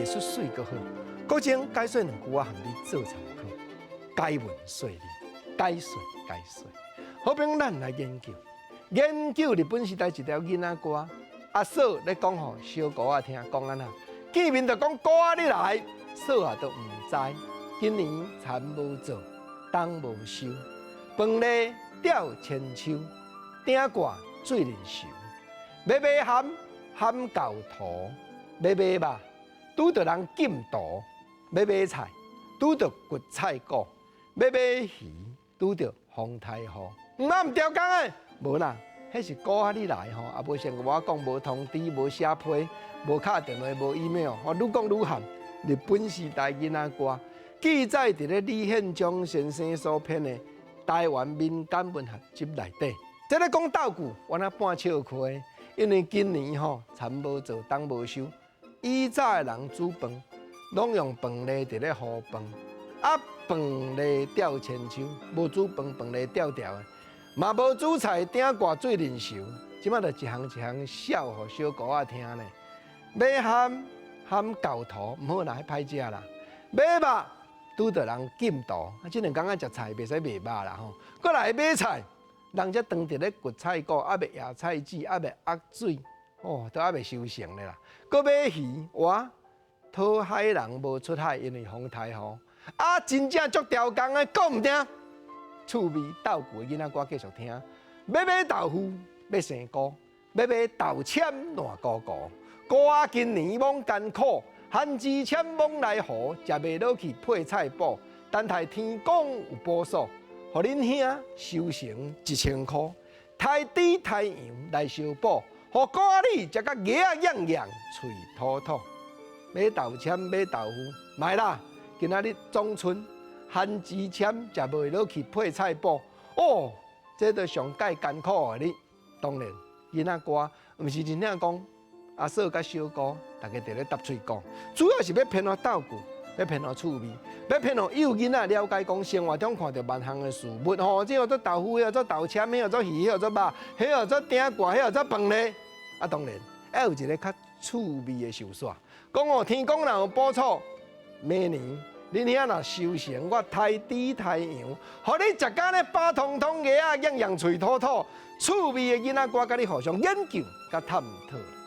術媠閣好。國政解說兩句，我含你做參考。解文說理，解說解說。好比咱來研究，研究日本時代一條囡仔歌，阿嫂咧講予小姑仔聽，講按怎？見面就講姑仔你來，嫂仔都毋知。今年田無做，冬無收，飯蜊吊千秋，鼎蓋水面泅。欲買蚶，蚶厚塗；欲買肉，拄著人禁毒；欲買菜，拄著掘菜股；欲買魚，拄著風颱雨。毋啊毋調工的，無啦，彼是姑仔你來吼，也無像我講無通知、無寫批、無敲電話、無 email，我愈講愈含。日本時代囡仔歌記載佇咧李憲章先生所編的《台灣民間文學集》內底。這咧講鬥句，我若半笑虧，因為今年吼田無做，冬無收，以早的人煮飯，攏用飯蜊佇咧烀飯，啊飯蜊吊千秋，無煮飯，飯蜊吊吊的，嘛無煮菜，鼎蓋水面泅。這擺就一項一項笑予小姑仔聽咧。買蚶，蚶厚塗，毋好啦，彼歹食啦。買肉，拄著人禁毒，啊，這兩工仔食菜袂使賣肉啦吼。閣來買菜，人才當佇咧掘菜股，猶未壓菜籽，猶未壓水，哦，都猶未收成咧啦。閣買魚，哇，討海人無出海，因為風颱雨。啊，真正足刁工的，講毋定。趣味鬥句的囡仔歌繼續聽。欲買豆腐，欲生菇；欲買豆籤爛糊糊。姑仔今年罔艱苦，番薯籤罔來糊，食袂落去配菜脯。等待天公有補數，予恁兄收成1000箍。刣豬刣羊來相補，予姑仔你食甲牙仔癢癢，喙吐吐。買豆籤買豆腐，莫啦！今仔日總春番薯籤食袂落去配菜脯，哦，這就上蓋艱苦的你。當然，囡仔歌毋是真正講阿嫂佮小姑，逐家佇咧搭喙講，主要是欲編予鬥句，欲編予趣味，欲編予幼囡仔了解講生活中看著萬項的事物吼，這叫做豆腐，彼叫做豆籤，彼叫做魚，彼叫做肉，彼叫做鼎蓋，彼叫做飯蜊。啊，當然，還有一个較趣味的相煞，講哦，天公若有補助，明年恁兄若收成，我刣豬刣羊，予你食甲咧飽通通，牙仔癢癢，喙吐吐。趣味的囡仔歌，佮你互相研究，佮探討。